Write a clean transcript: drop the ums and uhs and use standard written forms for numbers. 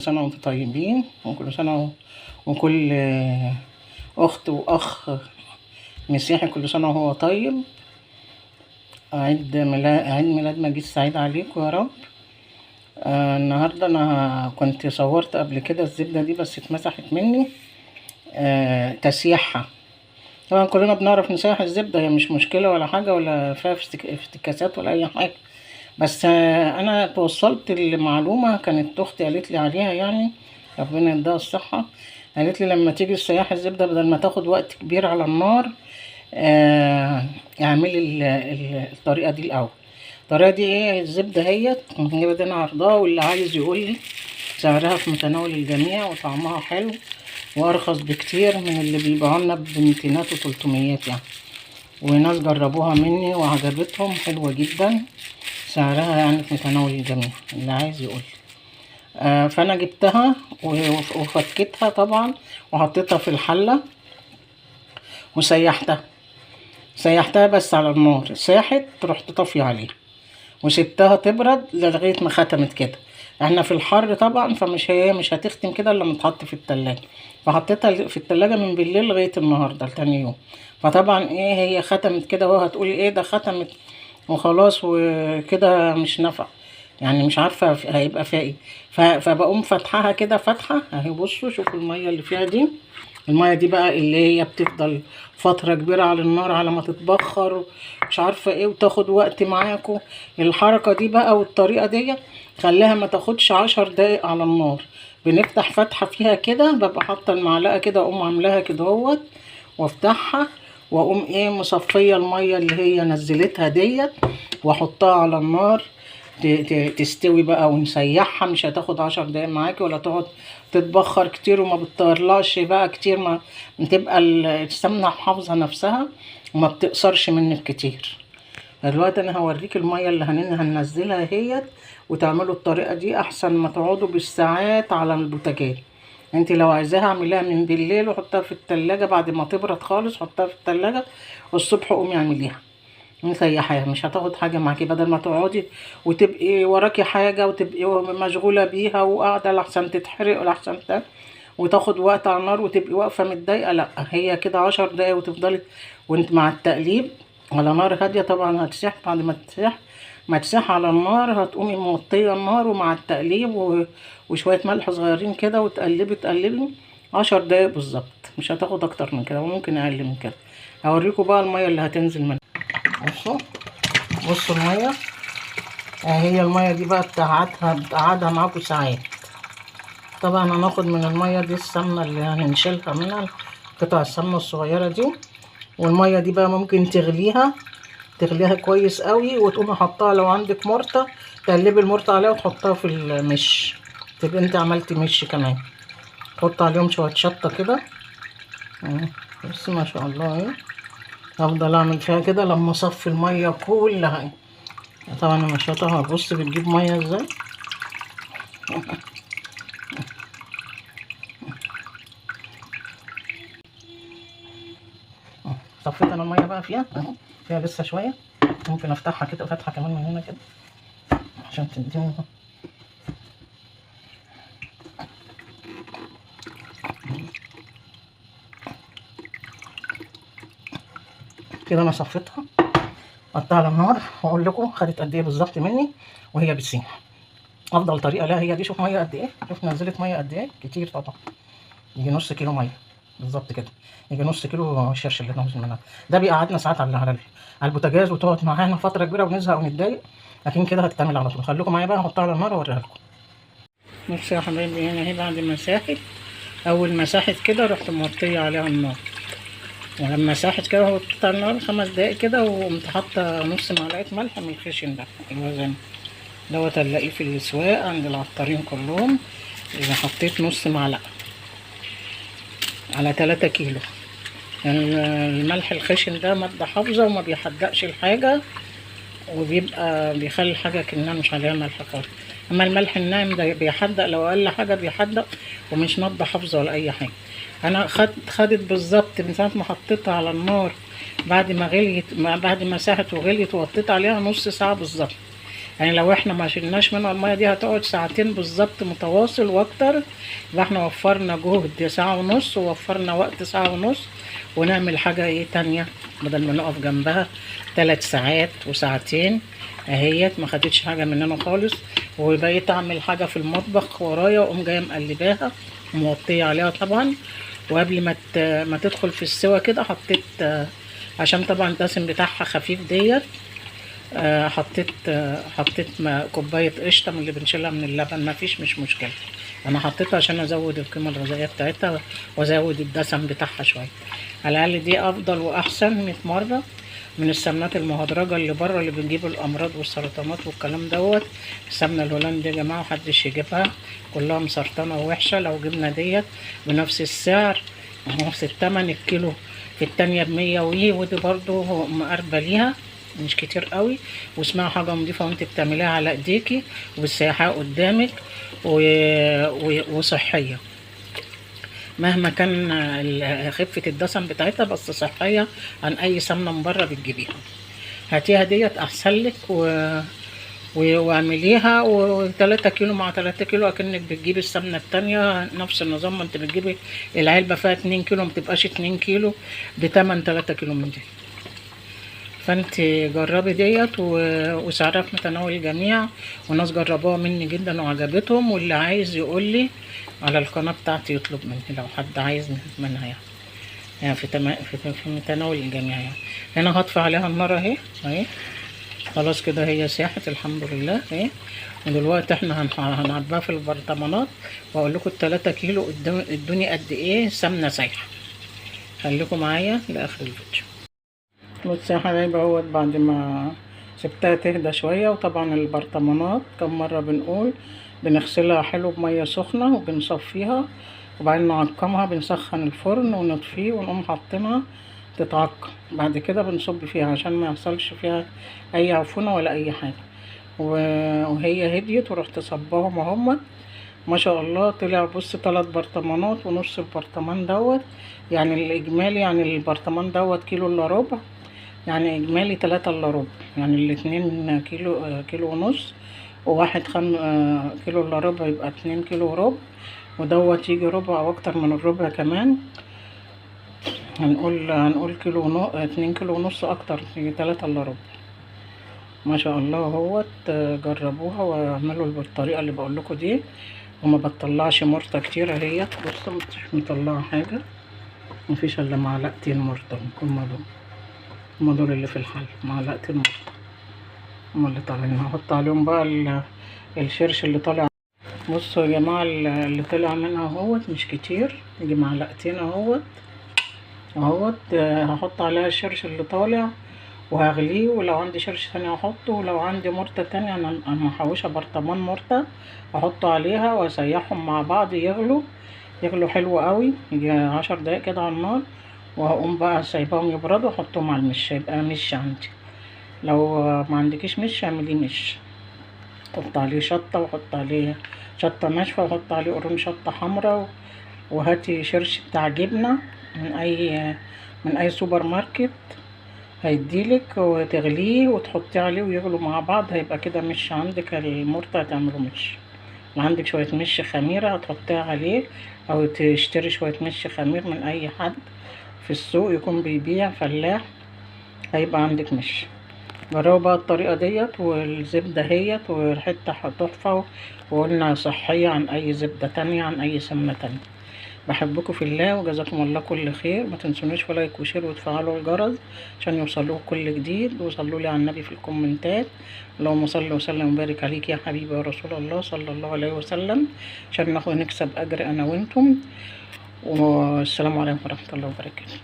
سنة وانتم طيبين، وكل سنة وكل أخت وأخ مسيحي كل سنة وهو طيب. عيد ميلاد مجيد سعيد عليكم يا رب. النهاردة أنا كنت صورت قبل كده الزبدة دي بس اتمسحت مني. تسييحها طبعا كلنا بنعرف نسيح الزبدة، هي مش مشكلة ولا حاجة ولا فيها افتكاسات ولا أي حاجة، بس أنا توصلت لمعلومة كانت أختي قالت لي عليها، يعني ربنا يديها الصحة. قالت لي لما تيجي تسيحي الزبدة بدل ما تاخد وقت كبير على النار، اعملي الطريقة دي الأول. الطريقة دي ايه؟ الزبدة اهيت دي انا عارضاها، واللي عايز يقول لي سعرها في متناول الجميع وطعمها حلو وارخص بكتير من اللي بيبيعوا لنا بميتينات وتلتميات يعني، وناس جربوها مني وعجبتهم، حلوة جدا، سعرها يعني في متناول الجميع، اللي عايز يقول لي. فانا جبتها وفكيتها طبعا وحطيتها في الحلة وسيحتها، سيحتها بس على النار، ساحت رحت طافية عليها وسبتها تبرد لغاية ما ختمت كده. احنا في الحر طبعا، فمش هي مش هتختم كده الا لما تتحط في التلاجة، فحطيتها في التلاجة من بالليل لغاية النهاردة لتاني يوم. فطبعا ايه هي ختمت كده، وهو هتقولي ايه ده ختمت وخلاص وكده مش نافع، يعني مش عارفة هيبقى فيها ايه. فبقوم فاتحاها كده فاتحة اهي، بصوا شوفوا المية اللي فيها دي، المية دي بقى اللي هي بتفضل فترة كبيرة على النار على ما تتبخر مش عارفة ايه وتاخد وقت معاكم. الحركة دي بقى والطريقة دي خليها ما تاخدش 10 دقايق على النار. بنفتح فتحة فيها كده، ببقى حاطة المعلقة كده اقوم عاملاها كده اهوت وافتحها، واقوم ايه مصفية المية اللي هي نزلتها ديت واحطها على النار تستوي بقى ونسيحها. مش هتاخد 10 دقايق معاكي ولا تقعد تتبخر كتير، وما بتطلعش بقى كتير، ما بتبقى السمنة محافظة نفسها وما بتقصرش منك كتير. دلوقتي انا هوريك المية اللي هننزلها اهيت، وتعملوا الطريقة دي احسن ما تقعدوا بالساعات على البوتاجاز. انت لو عايزاها اعمليها من بالليل وحطها في التلاجة، بعد ما تبرد خالص حطها في التلاجة والصبح قومي اعمليها مسيحاها، مش هتاخد حاجة معاكي. بدل ما تقعدي وتبقي وراكي حاجة وتبقي مشغولة بيها وقاعدة لحسن تتحرق ولحسن وتاخد وقت على النار وتبقي واقفة متضايقة، لا هي كده 10 دقايق وتفضلي وانت مع التقليب على نار هادية. طبعا هتسيح، بعد ما تسيح ما تسيح على النار هتقومي موطية النار ومع التقليب وشوية ملح صغيرين كده وتقلبي تقلبي 10 دقايق بالظبط، مش هتاخد اكتر من كده وممكن اقل من كده. هوريكم بقى المية اللي هتنزل منها. بصوا المية اهي، المية دي بقى بتقعدها معاكم ساعات. طبعا هناخد من المية دي السمنة اللي هنشيلها منها، قطع السمنة الصغيرة دي، والمية دي بقى ممكن تغليها كويس قوي وتقومي حطها لو عندك مرطة تقلبي المرطة عليها وتحطها في المش، تبقى انت عملتي مش كمان. تحط عليهم شوية شطة كده، بس ما شاء الله اهي. هفضل اعمل فيها كده لما اصفي المية كلها. طبعا انا شاطرة، بص بتجيب مية ازاي. صفيت انا المية بقى فيها اهو، فيها لسه شوية، ممكن افتحها كده فتحه كمان من هنا كده عشان تديهم. كده انا صفيتها، قطعها على النار واقول لكم خدت قد ايه بالظبط مني وهي بتسيح. افضل طريقه لها هي دي. شوف مية قد ايه، شوف نزلت مية قد ايه، كتير طبعا، يجي نص كيلو مية بالظبط كده، يجي نص كيلو الشرش اللي احنا منها ده. بيقعدنا ساعات على البوتاجاز وتقعد معانا فترة كبيرة ونزهق ونتضايق، لكن كده هتتعمل على طول. خليكم معايا بقى، هحطها على النار واوريها لكم. بصوا يا حبايبي هنا اهي بعد ما ساحت، اول ما ساحت كده رحت موطيه عليها النار، ولما ساحت كده وحطيتها على النار 5 دقايق كده، وقمت حاطه نص معلقه ملح من الخشن ده الوزن دوت، هنلاقيه في الاسواق عند العطارين كلهم. اذا حطيت نص معلقه على 3 كيلو، يعني الملح الخشن ده مادة حافظة وما بيحدقش الحاجة، وبيبقى بيخلي الحاجة كأنها مش عليها ملح خالص. اما الملح الناعم ده بيحدق، لو اقل حاجة بيحدق ومش مادة حافظة ولا اي حاجة. انا خدت بالظبط من ساعة ما حطيتها على النار بعد ما غليت، بعد ما ساحت وغليت ووطيت عليها نص ساعة بالظبط. يعني لو احنا ما شلناش منها المية دي هتقعد ساعتين بالظبط متواصل واكتر. يبقى احنا وفرنا جهد ساعة ونص، ووفرنا وقت ساعة ونص، ونعمل حاجة ايه تانية بدل ما نقف جنبها 3 ساعات وساعتين. اهيت ما خدتش حاجة مننا خالص. وبقيت اعمل حاجة في المطبخ ورايا، واقوم جاية مقلباها وموطيه عليها طبعا. وقبل ما تدخل في السوا كده حطيت، عشان طبعا الدسم بتاعها خفيف ديت، حطيت حطيت كوباية قشطه من اللي بنشيلها من اللبن، ما فيش مش مشكلة. انا حطيتها عشان ازود القيمة الغذائية بتاعتها وازود الدسم بتاعها شوية، على الاقل دي افضل واحسن 100 مرة من السمنات المهدرجه اللي بره اللي بنجيب الامراض والسرطانات والكلام دوت. السمنة الهولندي يا جماعة محدش يجيبها، كلها مسرطنه ووحشه. لو جبنا ديت بنفس السعر ونفس الثمن، الكيلو في التانية ب100 ويه، ودي برضو مقاربة ليها مش كتير قوي، واسمها حاجة نضيفه وانت بتعمليها على ايديكي وبتسيحيها قدامك وصحية مهما كان خفه الدسم بتاعتها، بس صحية عن اي سمنه من بره بتجيبيها. هاتيها ديت احسن لك واعمليها. و3 كيلو مع 3 كيلو اكنك بتجيبي السمنة التانية نفس النظام. ما انت بتجيبي العلبة فيها 2 كيلو، ما بتبقاش 2 كيلو بتمن 3 كيلو من دي. فانت جربي ديت وسعرها في متناول الجميع، وناس جربوها مني جدا وعجبتهم. واللي عايز يقول لي على القناة بتاعتي يطلب مني لو حد عايز منها، يعني في متناول الجميع يعني. هنا هطفي عليها النار اهي اهي، خلاص كده هي ساحت الحمد لله اهي. ودلوقتي احنا هنعبيها في البرطمانات، واقول لكم ال3 كيلو ادوني قد ايه سمنه سايحه. خليكم معايا لاخر الفيديو. بصوا يا حبايبي اهوت بعد ما سبتها تهدى شوية، وطبعا البرطمانات كم مرة بنقول بنغسلها حلو بميه سخنة وبنصفيها، وبعدين نعقمها، بنسخن الفرن ونطفيه ونقوم حاطينها تتعقم، بعد كده بنصب فيها عشان ما يحصلش فيها اي عفونه ولا اي حاجة. وهي هديت ورحت صباهم اهم ما شاء الله. طلع بص 3 برطمانات ونص البرطمان دوت، يعني الاجمالي يعني البرطمان دوت كيلو الا ربع، يعني اجمالي 3 الا ربع، يعني الاتنين كيلو، كيلو ونص، وواحد كيلو الا ربع، يبقى 2 كيلو وربع، ودوت يجي ربع او اكتر من الربع كمان. هنقول كيلو 2 كيلو ونص اكتر، يجي 3 الا ربع. ما شاء الله اهوت. جربوها واعملوا بالطريقة اللي بقول لكم دي، وما بتطلعش مرطه كتير اهيت. بصوا مش مطلعه حاجة، مفيش الا معلقتين مرطه، هما دول اللي في الحل، معلقتين مرطه هما اللي طالعين. هحط عليهم بقى الشرش اللي طالع. بصوا يا جماعة اللي طلع منها اهوت مش كتير، يجي معلقتين اهوت اهوت. هحط عليها الشرش اللي طالع وهغليه، ولو عندي شرش تاني هحطه، ولو عندي مرته تانية انا محوشه برطمان مرته هحطه عليها، واسيحهم مع بعض يغلوا حلو قوي، يجي 10 دقايق كده على النار. وهقوم بقى سايباهم يبردوا واحطهم على المش، يبقى مش عندي. لو ما عندكيش مش اعمليه مش، حط عليه شطه، وحط عليه شطه ناشفة، وحط عليه قرون شطه حمراء، وهاتي شرش بتاع جبنه من اي سوبر ماركت هيديلك، وتغليه وتحطيه عليه ويغلوا مع بعض. هيبقى كده مش عندك المرطه هتعمله مش. لو عندك شوية مش خميره هتحطيها عليه، او تشتري شوية مش خمير من اي حد في السوق يكون بيبيع فلاح، هيبقى عندك مش. جربوا بقى الطريقة ديت، والزبده هيت وريحتها تحفة، وقلنا صحية عن اي زبدة تانية عن اي سمنه تانية. بحبكم في الله وجزاكم الله كل خير. ما تنسونيش في like و share وتفعلوا الجرس عشان يوصلوكم كل جديد، وصلوا لي على النبي في الكومنتات. اللهم صل وسلم وبارك عليك يا حبيبي يا رسول الله صلى الله عليه وسلم، عشان ناخد نكسب اجر انا وانتم. والسلام عليكم ورحمة الله وبركاته.